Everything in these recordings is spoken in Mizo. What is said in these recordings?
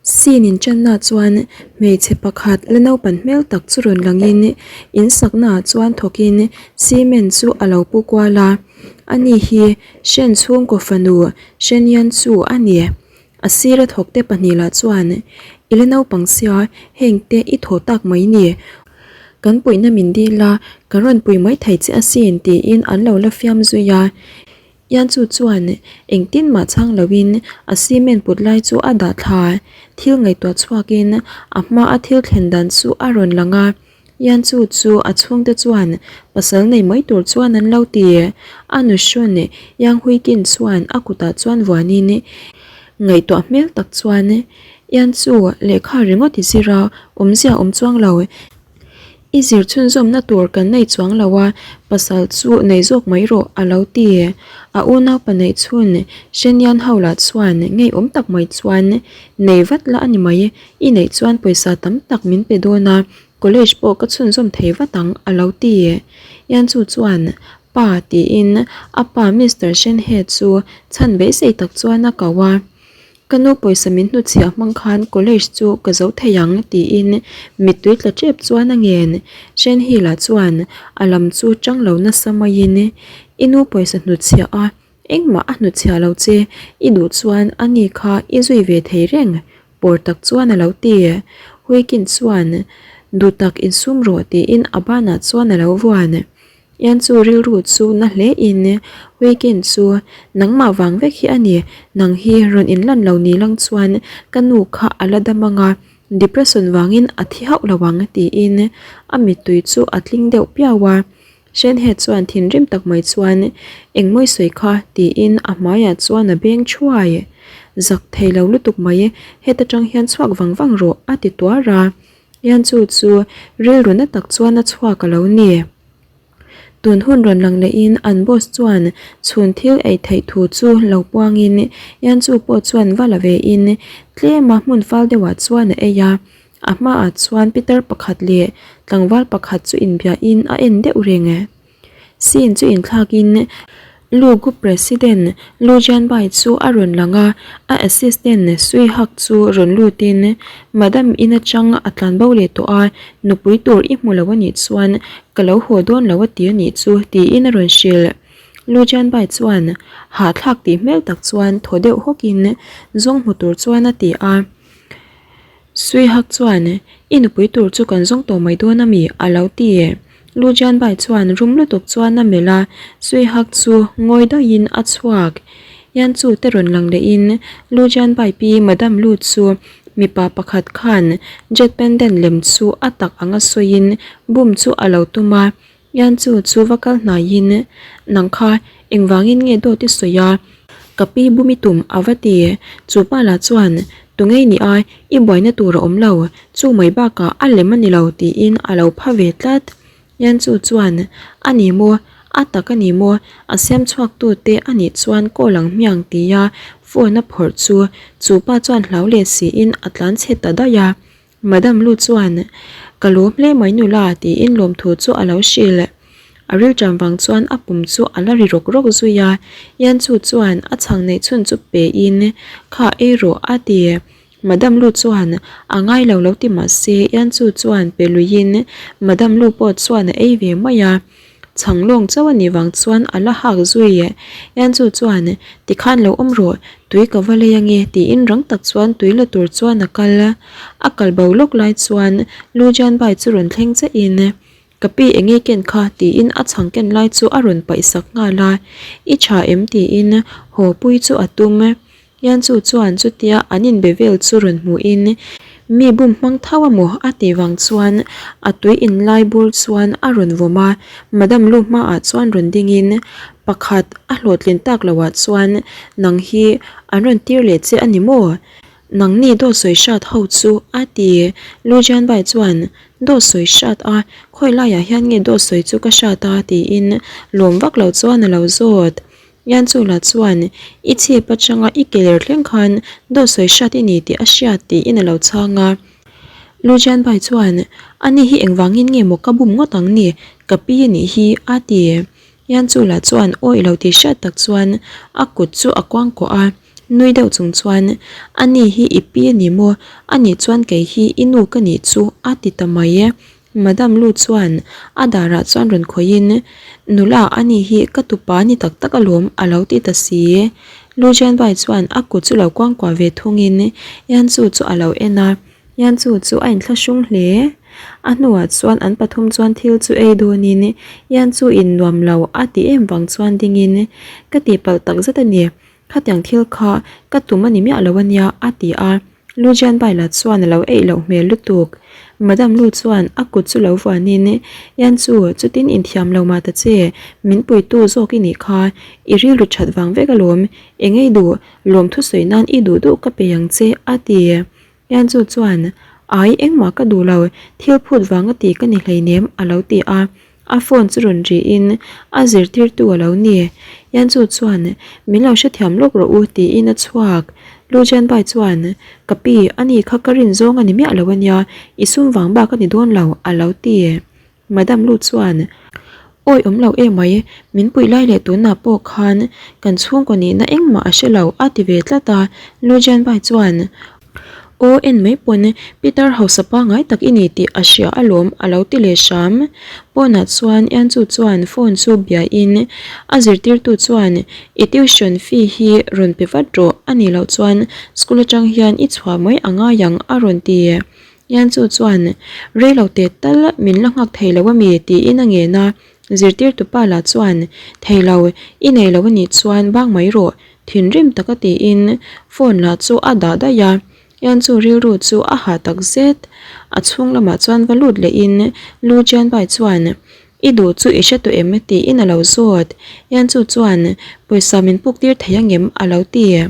Scene in channa chuan hmeichhe pakhat la naupan hmel tak chu rawn langin in sakna ah chuan thawkin cement chu a lo pu kual a ani hi hren chhungkaw fanu hrenian chu a ni. A sira thawk te pahnih lah chuan i la naupang sia heng te i thaw tak mai ni kan puihna min dil a kan rawn pui mai thei che asin tiin an lo la fiam zui a. Ianchu chuan engtin mah chhang loin a cement put lai chu a dah thla. Thil ngaihtuah chhuakin a hma a thil thlen dan chu a rawn lang a. Ianchu chu a chhungte chuan pasal nei mai tur chuan an lo ti. A nuhrawn Yang Huikin chuan a kutah chuan vuanin ngaihtuah hmel tak chuan Ianchu lehkha ringawt i zir a, awmzia awm chuang lo. I zir chhunzawmna tur kan nei chuang lo a, pasal chu nei zawk mai rawh a lo ti. A unaupa neih chhun Shenian ho lah chuan ngeiawm tak mai chuan nei vat la a ni mai, i neih chuan pawisa tam tak min pe dawn a, college pawh ka chhunzawm thei vat ang a lo ti. Yanchu chuan pa tiin a pa Mister Shenhe chu chhan beisei tak chuan a ko a. Ka nu pawisa min hnutchhiah hmang khan college chu ka zo thei ang tiin mittui tla tep chuan a ngen. Shenhila chuan a lam chu tang lo nasa maiin i nu pawisa hnutchhiah a, engmah a hnutchhiah lo che, i duh chuan a ni kha i zui ve thei reng pawr tak chuan a lo ti. Huikin chuan duh tak insum rawh tiin a banah chuan a lo vuan. Ian chu rilru chu na hle in weekend chu nangmah vang vek hi a ni, nang hi rawn in lan lo ni lang chuan ka nu kha a la dam ang a, depression vangin a thi hauh lo ang tiin a mittui chu a tling deuh piau a. Shenhe chuan thinrim tak mai chuan engmawi sawi kha tiin a hmaiah chuan a beng thuai. Zak thei lo lutuk mai, heta tang hian chhuak vang vang rawh a ti tuar a. Ian chu chu rilru na tak chuan a chhuak a lo ni. Tun hun rawn lang lehin an boss chuan chhun thil ei theih thu chu lo puangin Ian chu pawh chuan va la vein tlema hmun fal deuhah chuan a ei a. A hmaah chuan pitar pakhat leh tlangval pakhat chu inbiahin a en deuh reng. Scene chu inthlakin Lu Group President Lu Jianbai chu a rawn lang a, a assistant Sui Hak chu rawn lutin Madam in atang a tlan bo leh tawh a, nupui tur i hmu lo a nih chuan ka lo haw dawn lo a ti a nih chu tiin a rawn hrilh. Lu Jianbai chuan hahthlak tih hmel tak chuan thaw deuh hawkin zawng hmu tur chuan a ti a. Sui Hak chuan I nupui tur chu kan zawng tawh mai dawn a mi? a lo ti. Lu Jianbai chuan rum lutuk chuan a melh a, Sui Hak chu ngawi daihin a chhuak. Yan chu te rawn lang lehin Lu Jianbai pi Madam Lu chu mipa pakhat khan jet pendant lem chu a tak anga sawiin bum chu a lo tum a, Yan chu chu va kal hnaihin nang kha engvangin nge dawt i sawi a, ka pi bum i tum a va ti. Chu pa lah chuan Tungei ni a, i buaina tur a awm lo, chu mai bakah a lem a ni lo tiin a lo pha ve tlat. Yanchu chuan, A ni maw, a tak a ni maw, a siam chhuak tu te a nih chuan call ang hmiang tia phone a phawrh chu chu pa chuan hlau leh siin a tlan chhe ta daih a. Madam Lu chuan, Ka lawm hle mai nula tiin lawmthu chu a lo hrilh. A rilṭam vang chuan a pum chu a la ri rawk rawk zui a, Yanchu chuan a chhang neih chhun chu pe in, Kha ei rawh a ti. Madam Lu chuan a ngai lo lo ti mah se Yanchu chuan pe luiin Madam Lu pawh chuan a ei ve mai a. Chhang lawng chauh a nih vang chuan a la hak zui. Yanchu chuan tikhan lo awm rawh, tui ka va lei ange tiin rang tak chuan tui la tur chuan a kal. A kal bo lawk lai chuan Lu Jianbai chu rawn thleng chiahin Ka pi eng nge ken kha tiin a chhang ken lai chu a rawn paih sak nghal a, I tha em tiin haw pui chu a tum. Yanchu chuan chutia an inbe vel chu rawn hmuhin mi bum hmang tho a maw a tih vang chuan a tui in lai bur chuan a rawn vawm a, Madam Lu hmaah chuan rawn dingin pakhat a hlawhtlin tak loah chuan nang hi an rawn tir leh che a ni maw? Nangni dawt sawi hrat ho chu a ti. Lu Jianbai chuan dawt sawi hrat a, khawi laiah hian nge dawt sawi chu ka hrat a tiin lawm vak lo chuan a lo zawt. Yanchula chuan i chhip atanga i ke ler thleng khan dawt sawi hrat i ni tih a hriat tiin a lo chhang a. Lu Jianbai chuan ani hi engvangin nge maw ka bum ngawt ang ni, ka pi a nih hi a ti. Yanchula chuan awih lo tih hriat tak chuan a kut chu a kuangkuah a. Nui deuh chung chuan, Ani hi i pi a ni maw? Ani chuan kei hi i nu ka nih chu a ti ta mai e. Madam Lu chuan a darah chuan rawn khawihin, Nula ani hi ka tupa ni tak tak alawm a lo ti ta si. Lu Jianbai chuan a kut chu lo kuangkuah ve thungin Yanchu chu a lo en a. Yanchu chu a inthlahrung hle. A hnuah chuan an pathum chuan thil chu ei dawnin Yanchu in nuam lo a ti em vang chuan dingin, Ka tihpalh tak zet a ni. Khatiang thil kha ka tum a ni miah lo a nia, a ti a. Lu Jianbai la chuan a lo eih loh hmel lutuk. Madam Lu chuan a kut chu lo vuanin, Yan chu, chutin inthiam lo mah ta che, min puitu zawk i nih kha, i rilru that vang vek alawm, eng ei duh, lawm thusawi nan i duh duh ka pe ang che, a ti. Yan chu chuan, Ai, engmah ka duh lo, thil phut vang a ti ka ni hleinem, a lo ti a. A phone chu rawn rihin a zirtirtu a lo ni. Yanchu chuan, Min lo hrethiam lawk rawh u, tiin a chhuak. Lu Jianbai chuan, Ka pi, ani kha ka rin zawng a ni miah lo a nia, i sum vang bak a ni dawn lo, a lo ti. Madam Lu chuan, Awi awm lo emai, min puih lai leh tunah pawh khan kan chhungkaw nihna engmah a hre lo, a ti ve tlat a. Lu Jianbai chuan, Aw en mai pawn Peter hausa pangai tak i ni tih a hria alawm a lo ti leh hram. Pawnah chuan Ianchu chuan phone chu biain a zirtirtu chuan i tuition fee hi rawn pe vat rawh a nih loh chuan school atang hian i chhuah mai a ngai ang a rawn ti. Ianchu chuan rei lo teh tal min la nghak thei lo ami tiin a ngen a. Zirtirtu pa lah chuan thei lo i nei lo anih chuan bang mai rawh Thinrim taka tiin phone lah chu a dah daih a, Ian chu rilru chu a hah tak zet. A chhung lamah chuan va lut lehin Lu Jianbai chuan, I duh chu i hre tawh em? tiin a lo zawt. Ian chu chuan, Pawisa min puk tir thei angem? a lo ti.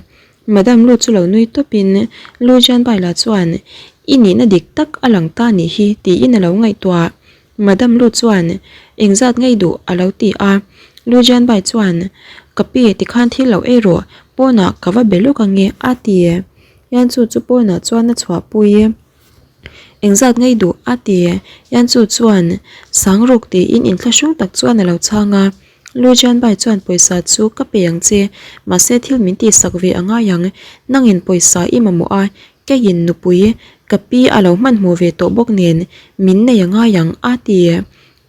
Madam Lu chu lo nui tawpin Lu Jianbai lah chuan, I nihna dik tak a lang ta nih hi tiin a lo ngaihtuah. Madam Lu chuan, Engzat ngei duh? a lo ti a. Lu Jianbai chuan, Ka pi, tikhan thil lo ei rawh, pawnah ka va be lawk ange, a ti. Yan Chu chu pawnah chuan a chhuahpui. Engzat ngei duh? a ti. Yan Chu chuan, Sangruk tiin inthlahrung tak chuan a lo chhang a. Lu Jianbai chuan pawisa chu ka pe ang che, mahse thil min tihsak ve a ngai ang, nangin pawisa i mamawh a, Keiin nupui ka pi a lo hmanhmawh ve tawh bawk nen min nei a ngai ang a ti.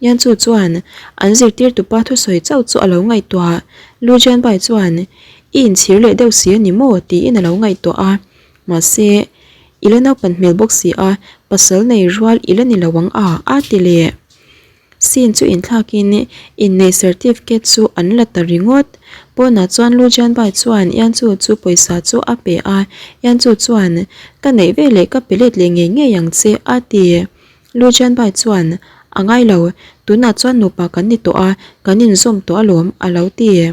Yanchu chuan an zirtirtupa thusawi chauh chu a lo ngaihtuah. Lu Jianbai chuan I inchhir leh deuh si a ni maw? tiin a lo ngaihtuah a. Mahse, i la naupan hmel bawk si a, pasal nei rual i la ni lo ang a, a ti leh. Scene chu inthlakin inneih certificate chu an la ta ringawt. Pawnah chuan Lu Jianbai chuan Yanchu chu pawisa chu a pe a, Yanchu chuan, Ka neih ve leh ka pe let leh ngei ngei ang che, a ti. Lu Jianbai chuan, A ngai lo, tunah chuan nupa kan ni tawh a, kan inzawm tawh alawm, a lo ti.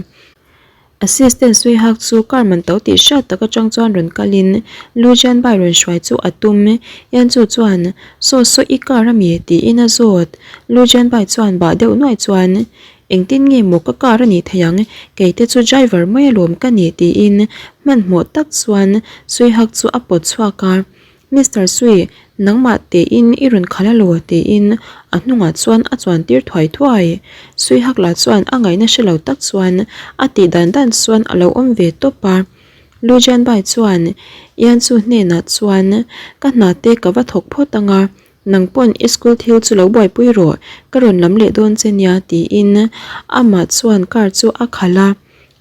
Assistant Suihak chu car man to tih hriat tak atang chuan rawn kalin Lu Jianbai rawn hruai chu a tum. Yanchu chuan, Saw saw i car ami? tiin a zawt. Lu Jianbai chuan bah deuh nuai chuan, Engtin nge maw ka car a nih theih ang? Kei te chu driver mai alawm ka ni tiin hmanhmawh tak chuan Suihak chu a pawt chhuak a. Mister Sui, nangmah tein i rawn khalh a law tiin a hnungah chuan a chuan tir thuai thuai. Sui hak lah chuan a ngaihna hre lo tak chuan a tih dan dan chuan a lo awm ve tawp a. Lu Jianbai chuan Yan Chu hnenah chuan ka hna te ka va thawk phawt ang a, nang pawn i school thil chu lo buaipui rawh, ka rawn lam leh dawn che nia tiin amah chuan car chu a khalh a.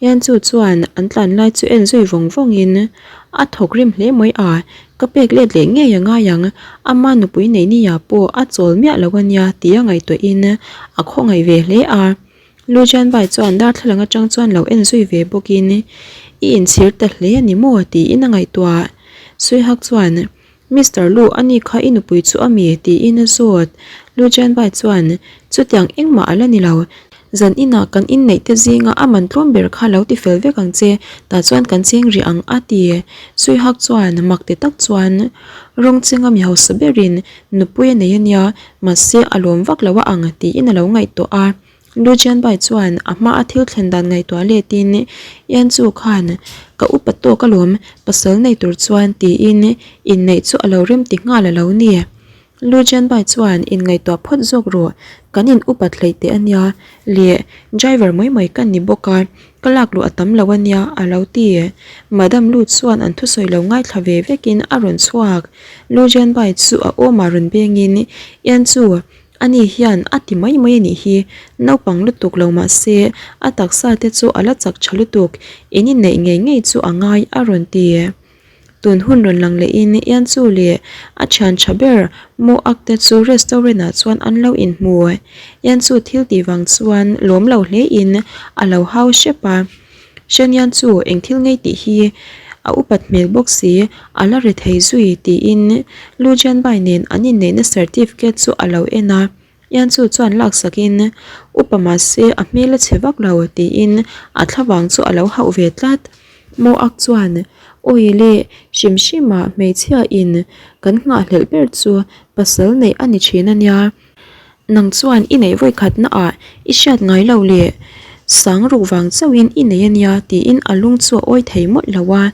Yanchu chuan an tlan lai chu en zui vawng vawngin a thawk rim hle mai a, ka pek let leh ngei a ngai ang, ama nupui nei nia pawh a chawl miah lo a nia tia ngaihtuahin a khawngaih ve hle a. Lu Jianbai chuan darthlalang atang chuan lo en zui ve bawkin I inchhir ta hle a ni maw tiin a ngaihtuah. Suihak chuan Mister Lu, ani kha i nupui chu a mi? tiin a zawt. Lu Jianbai chuan, Chutiang engmah a la ni lo. Zan inah kan inneih te zinga a man tlawm ber kha lo ti fel vek ang che, tah chuan kan cheng rih ang, a ti. Sui Hak chuan mak ti tak chuan, Rawng chenga mi hausa berin nupui a nei a nia, mahse a lawm vak lo a ang, tiin a lo ngaihtuah a. Lu Jianbai chuan a hma a thil thlen dan ngaihtuah letin Yan Chu khan ka upa tawk alawm pasal nei tur chuan tiin inneih chu a lo rem ti nghal a lo ni. Lu Jianbai chuan inngaihtuah phawt zawk rawh, kan in upat hleih teh a nia, leh driver mai mai ka ni bawk a, ka lak luh a tam lo a nia a lo ti. Madam Lu chuan an thusawi lo ngaithla ve vekin a rawn chhuak. Lu Jianbai chu a awmah rawn bengin, Ian chu, ani hian a ti mai mai a nih hi, naupang lutuk lo mah se a taksa te chu a la chak tha lutuk, in inneih ngei ngei chu a ngai a rawn ti. Tun hun rawn lang lehin Ianchu leh a thian tha ber Moak te chu restaurant ah chuan an lo inhmu. Ianchu thil tih vang chuan lawm lo hlein a lo hau hrep a. Shen Ianchu eng thil ngei tih hi a upat hmel bawk si, a la ri thei zui tiin Lu Jianbai nen an inneihna certificate chu a lo en a. Ianchu chuan laksakin, Upa mahse a hmel a chhe vak lo, tiin a thlavang chu a lo hauh ve tlat. Moak chuan, Awi le, hrim hrimah hmeichhiain kan nghahhlelh ber chu pasal neih a ni thin a nia. Nang chuan i neih vawikhatnaah i hriat ngai lo le, sang ruk vang chauhin i nei a nia, tiin a lung chu a awi thei mawlh lo a.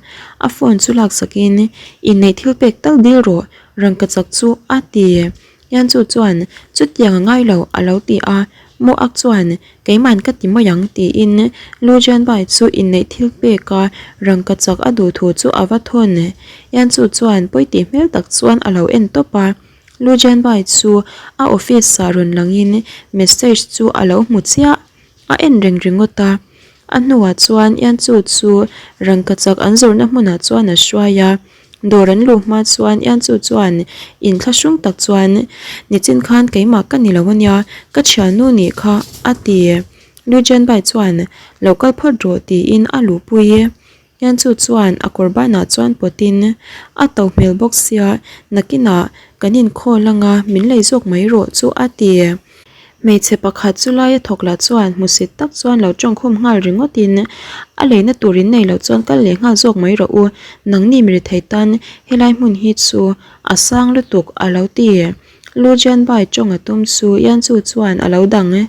A phone chu laksakin, Inneih thil pek tal dil rawh, rangkachak chu a ti. Hian chu chuan, Chutiang a ngai lo, a lo ti a. Moak chuan, Keiman ka ti mai ang, tiin Lu Jianbai chu inneih thil peka rangkachak a duh thu chu a va thawn. Hian chu chuan pawi tih hmel tak chuan a lo en tawp a. Lu Jianbai chu a office ah rawn langin message chu a lo hmu chiah. A en reng ringawt a. A hnuah chuan Ianchu chu rangkachak an zawrhna hmunah chuan a hruai a. Dawr an luh hma chuan Ianchu chuan inthlahrung tak chuan, Nichin khan keimah ka ni lo ania, ka thiannu nih kha, a ti. Lu Jianbai chuan, Lo kal phawt rawh tiin a luhpui. Hian chu chuan a kawr banah chuan pawtin a to hmel bawk sia nakinah kan inkhawl anga min lei zawk mai rawh chu a ti. Hmeichhe pakhat chu laia thawk lah chuan hmusit tak chuan lo tawngkhum nghal ringawtin a leina tur in nei loh chuan kal leh nghal zawk mai rawh u, nangni mi rethei tan helai hmun hi chu a sang lutuk a lo ti. Lu Jianbai tawng a tum chu Yanchu chuan a lo dang e.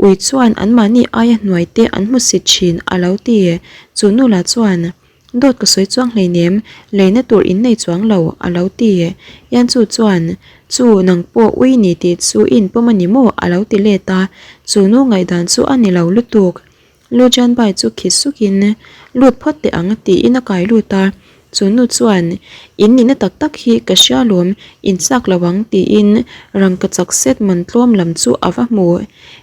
Ui chuan anmahni aia hnuai te an hmu sit thin a lo ti. Chu nu lah chuan, Dawt ka sawi chuang hleinem, leina tur in nei chuang lo a lo ti. Yanchu chuan, Chu nang pawh ui ni tih chu i inpawm a ni maw? a lo ti let a. Chu nu ngaihdan chu a ni lo lutuk. Lu Jianbai chu khi sukin, Lut phawt teh ang, tiin a kai lut a. Chu nu chuan, In nihna tak tak hi ka hria lawm, in chak lo ang, tiin rangkachak set man tlawm lam chu a va hmu.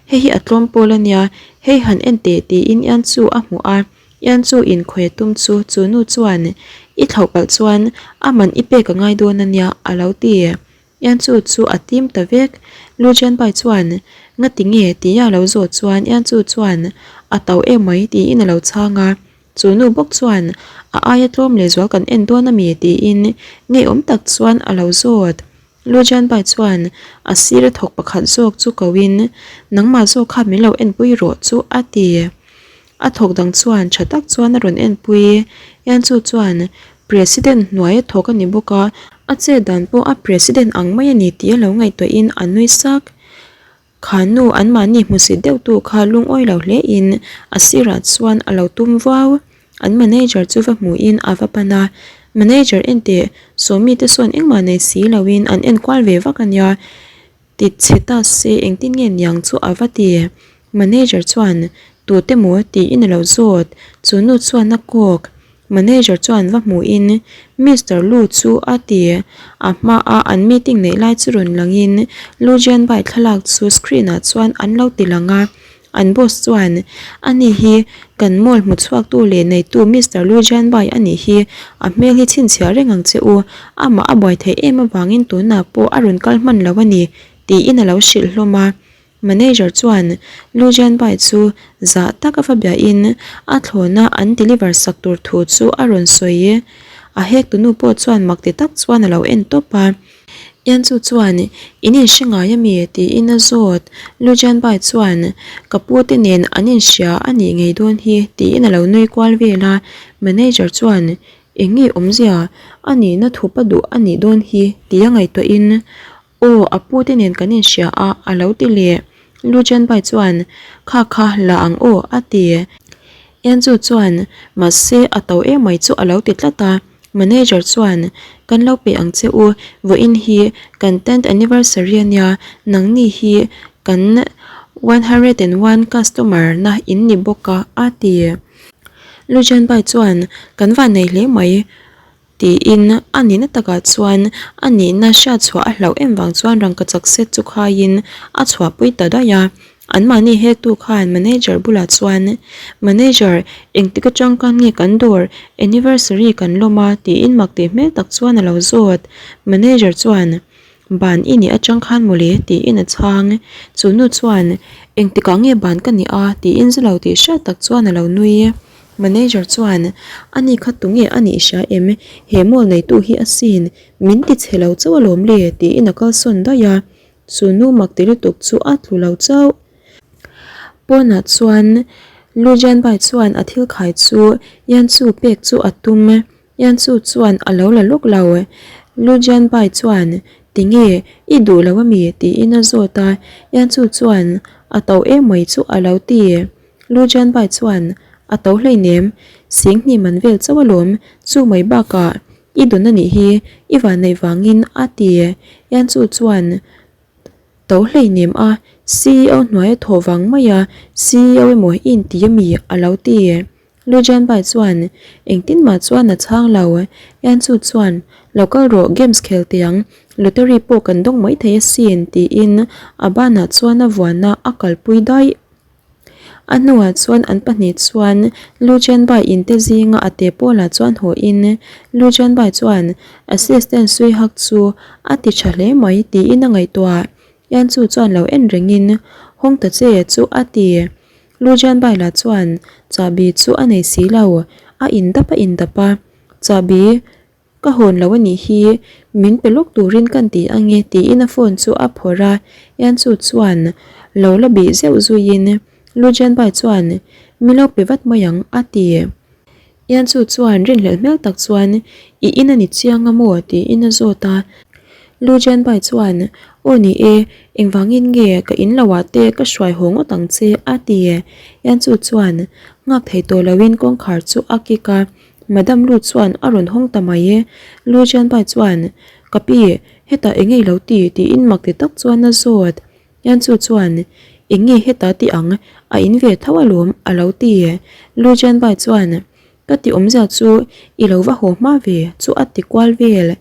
Hei hi a tlawm pawl a nia, hei han en teh, tiin Ian chu a hmu a. Ian chu inkhawia tum chu chu nu chuan, I thlauh palh chuan a man i pek a ngai dawn a nia, a lo ti. Ian chu chu a tim ta vek. Lu Jianbai chuan, Ngati nge? tia a lo zawh chuan Ian chu chuan, A to em mai tiin a lo chhang a. Chu nu bawk chuan, A aia tlawm leh zual kan en dawn a mi? tiin ngeiawm tak chuan a lo zawt. Lu Jianbai chuan a sir a thawk pakhat zawk chu koin, Nangmah zawk kha min lo enpui rawh chu a ti. A thawk dang chuan tha tak chuan a rawn enpui. Ian chu chuan President hnuai a thawk a ni bawk a, a chet dan pawh a President ang mai a ni tih a lo ngaihtuahin a nui sak. Kha nu anmahni hmusit deuhtu kha lungawi lo hlein a sirah chuan a lo tum vuau. An manager chu va hmuhin a va pan a, Manager enteh, Sawmi te sawn engmah nei si loin an enkual ve vak a nia. Ti chhe ta se engtin nge niang chu a va ti. Manager chuan, Tute maw? tiin a lo zawt. Chu nu chuan a kawk. Manager chuan va hmuhin, Mister Lu chu a ti. A hmaa an meeting neih lai chu rawn langin Lu Jianbai thlalak chu screen ah chuan an lo ti lang a. An boss chuan, Ani hi kan mall hmu chhuaktu leh neitu Mister Lu Jianbai a nih hi, a hmel hi chhinchhiah reng ang che u. Amah a buai theih em avangin tunah pawh a rawn kal hman lo a ni, tiin a lo hrilh hlawm a. Manager chuan Lu Jianbai chu zah tak a va biahin a thlawna an deliver sak tur thu chu a rawn sawi. A hek tunu pawh chuan mak ti tak chuan a lo en tawp a. Ian chu chuan, In inhre ngai a mi? tiin a zawt. Lu Jianbai chuan, Ka pu te nen an inhria a nih ngei dawn hi, tiin a lo nui kual vel a. Manager chuan, Eng nge awmzia? A nihna thup a duh a nih dawn hi, tia ngaihtuahin, Aw, a pu te nen kan inhria a, a lo ti leh. Lu Jianbai chuan, Kha kha, la ang aw, a ti. Ian chu chuan, Mahse, a to emai chu a lo ti tlat a. Manager chuan, Kan lo pe ang che u, vawiin hi kan tenth anniversary a nia, nangni hi kan 101 customer na in ni bawk a, a ti. Lujanbai chuan, Kan van nei hle mai, tiin a nihna takah chuan a nihna hriat chhuah a hlauh em vang chuan rangkachak set chu khaiin a chhuahpui ta daih a. Anmahni hektu khan manager bulah chuan, Manager, engtik atang khan nge kan dawr anniversary kan lawm a? tiin mak tih hmel tak chuan a lo zawt. Manager chuan, Ban i nih atang khan mawle tiin a chhang. Chu nu chuan, Engtikah nge ban ka nih a? tiin zu lo tih hriat tak chuan a lo nui. Manager chuan, Ani kha tunge a nih hria em? He mall neitu hi asin, min ti chhe lo chauh alawm le tiin a kalsawn daih a. Chu nu mak ti lutuk chu a tlu lo chauh. Pawnah chuan Lu Jianbai chuan a thil khai chu Yanchu pek chu a tum. Yanchu chuan a lo la lawk lo. Lu Jianbai chuan, Tinge, i duh lo ami? tiin a zawt a. Yanchu chuan, A to emai chu a lo ti. Lu Jianbai chuan, A to hleinem, Singhnih man vel chauh alawm, chu mai bakah I dun a nih hi, i vanneih vangin a ti. Yanchu chuan to hleinem a, CEO hnuaia thawh vang mai a, CEO emaw i inti ami a lo ti. Lu Jianbai chuan engtin mah chuan a chhang lo. Yanchu chuan lo kal rawh games khel tiang, lottery pawh kan dawng mai thei asin tiin a banah chuan a vuan a, a kalpui daih. A hnuah chuan an pahnih chuan Lu Jianbai in te zinga a te pawlah chuan haw in Lu Jianbai chuan assistant sui hak chu a ti tha hle mai tiin a ngaihtuah. Yan chu chuan lo en rengin hawng ta che chu a ti. Lu Jianbai lah chuan chahbi chu a nei si lo, a in dap a in dap a, chahbi Ka hawn lo a nih hi, min pe lawk turin kan ti ange tiin a phone chu a phawrh a, Yanchu chuan lo la bih zeuh zuiin Lu Jianbai chuan mi lo pe vat mai ang a ti. Yanchu chuan rinhlelh hmel tak chuan I in a ni chiang a maw tiin a zawt a, Lu Jianbai chuan Aw ni e, engvangin nge ka in lo ah te ka hruai haw ngawt ang che a ti. Yanchu chuan nghak thei tawh loin kawngkhar chu a kik a, Madam Lu chuan a rawn hawng ta mai e. Lu Jianbai chuan, Ka pi, hetah eng nge i lo ti? tiin mak ti tak chuan a zawt. Yanchu chuan, Eng nge heta ti ang, a in ve tho alawm, a lo ti. Lu Jianbai chuan, Ka ti awmzia chu i lo va haw hma ve, chu a ti kual vel.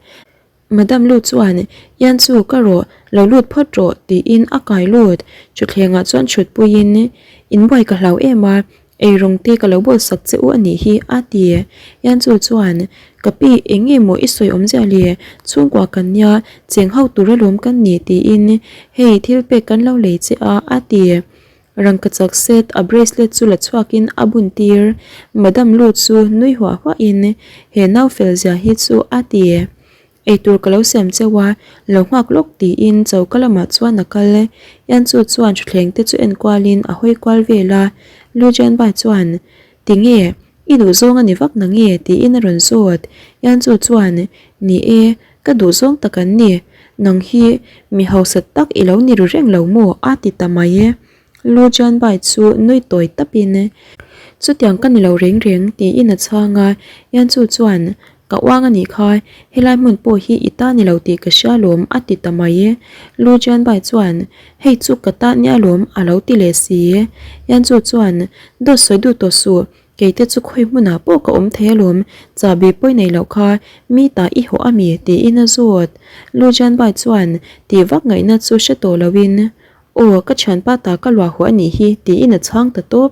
Madam Lu chuan, Yan chu ka rawh, lo lut phawt rawh, tiin a kai lut. Thutthlengah chuan chhutpuiin, Inbuai ka hlau em a, eirawng te ka lo bawlsak che u a nih hi, a ti. Yan chu chuan, Ka pi, eng nge maw i sawi awmzia le? Chhungkua kan nia, cheng ho tur alawm kan ni, tiin, Hei, thil pek kan lo lei che a, a ti. Rangkachak set a bracelet chu la chhuakin a bun tir. Madam Lu chu nui huah huahin, He nau fel zia hi chu a ti. Eitur ka lo siam cheu a, lo nghak lawk tiin choka lamah chuan a kal. Yan chu chuan thutthleng te chu en kualin a hawi kual vel a. Lu Jianbai chuan, Tinge, i duhzawng a ni vak na nge? tiin a rawn zawt. Yan chu chuan, Ni e, Ka duhzawng tak an ni, nang hi mi hausa tak i lo ni ru reng lo maw? a ti ta mai e. Lu Jianbai chu nui tawi tapin, Chutiang ka ni lo reng reng, tiin a chhang a. Yan Chu chuan, Ka uang a nih kha, helai hmun pawh hi i ta ni lo tih ka hria alawm, a ti ta mai e. Lu Jianbai chuan, Hei chu ka ta nia alawm, a lo ti leh si. Yan Chu chuan, Dawt sawi duh tawh suh, Keite chu khawi hmunah pawh ka awm thei alawm, chahbi pawi nei loh kha mi ta i hawh ami? tiin a zawt. Lu Jianbai chuan tih vak ngaihna chu hre tawh loin, Aw, ka thianpa ta ka luah huah anih hi, tiin a chhang ta tawp.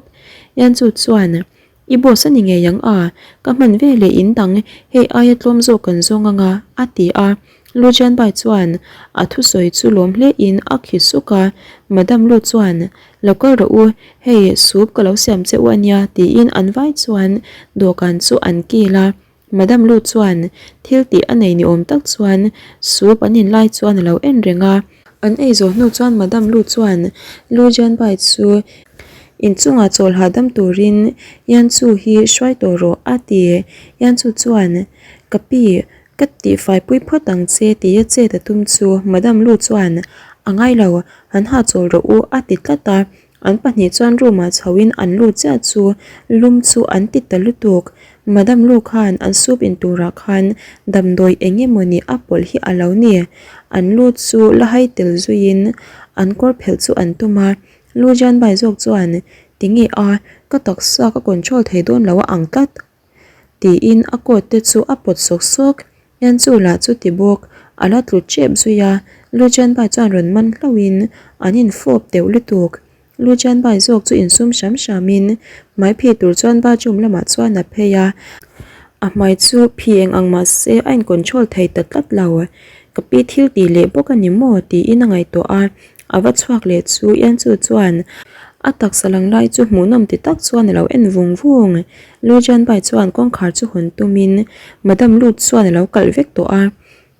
Yan chu chuan, I boss a ni ngei ang a, ka hman veleh in dang hei aia tlawm zawk kan zawng anga, a ti a. Lu Jianbai chuan a thusawi chu lawm hlein a khi suk a, Madam Lu chuan, Lo kal rawh u, hei soup ka lo siam che u a nia tiin an vai chuan dawhkan chu an kil a. Madam Lu chuan thil tih a nei ni awm tak chuan soup an in lai chuan a lo en reng a. An ei zawh hnu chuan Madam Lu chuan Lu Jianbai chu inchungah chawl hahdam turin Yan Chu hi hruai tawh rawh a ti. Yan Chu chuan, Ka pi, Ka tihfai pui phawt ang che tia chet a tum chu Madam Lu chuan a ngai lo, han hahchawl rawh u a ti tlat a. An pahnih chuan room ah chhoin an lut chiah chu lum chu an ti ta lutuk. Madam Lu khan an soup in turah khan damdawi eng emawni a pawlh hi a lo ni. An lu chu la hai tel zuiin an kawr phelh chu an tum a. Lu Jianbai zawk chuan, Tinge a, ka taksa ka control thei dawn lo a ang tlat. Tiin a coat te chu a pawt sawk sawk. Hian chu lah chu ti bawk, a la tlu tep zui a, Lu Jianbai chuan rawn man hlauhin an infawp deuh lutuk. Lu Jianbai zawk chu insum hram hramin hmai phih tur chuan bathroom lamah chuan a phei a, a hmai chu phih eng ang mah se a in control thei ta tlat lo. Ka pi thil tih leh bawk a ni maw tiin a ngaihtuah a, a va chhuak leh chu Ian chu chuan a taksa lang lai chu hmuhnawm ti tak chuan a lo en vung vung. Lu Jianbai chuan kawngkhar chu hawn tumin Madam Lu chuan a lo kalh vek tawh a.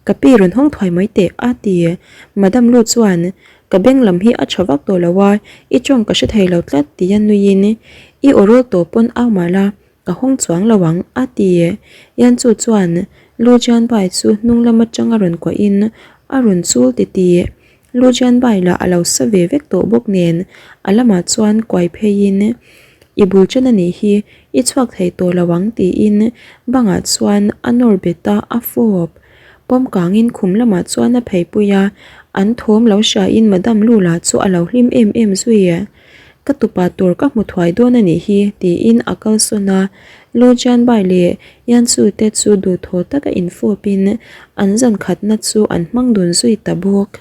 Ka pi rawn hawng thuai mai teh, a ti. Madam Lu chuan, Ka beng lam hi a tha vak tawh lo a, i tawng ka hre thei lo tlat, tia nuiin, I aw rawl tawh pawn au mah la, ka hawng chuang lo ang, a ti. Yan chu chuan Lu Jianbai chu hnung lam atanga rawn kuahin a rawn chul titih. Lu Jianbai lah a lo sa ve vek tawh bawk nen, a lamah chuan kuai pheiin, I bul chen a nih hi, i chhuak thei tawh lo ang tiin bangah chuan a nawr bet a, a fawp. Pawm kangin khum lamah chuan a pheipui a, an thawm lo hriain Madam Lu lah chu a lo hlim em em zui. Ka tupa tur ka hmu thuai dawn a nih hi tiin a kalsawn a, Lu Jianbai leh Yan Chu te chu duhthawh taka infawpin an zan khatna chu an hmang dun zui ta bawk.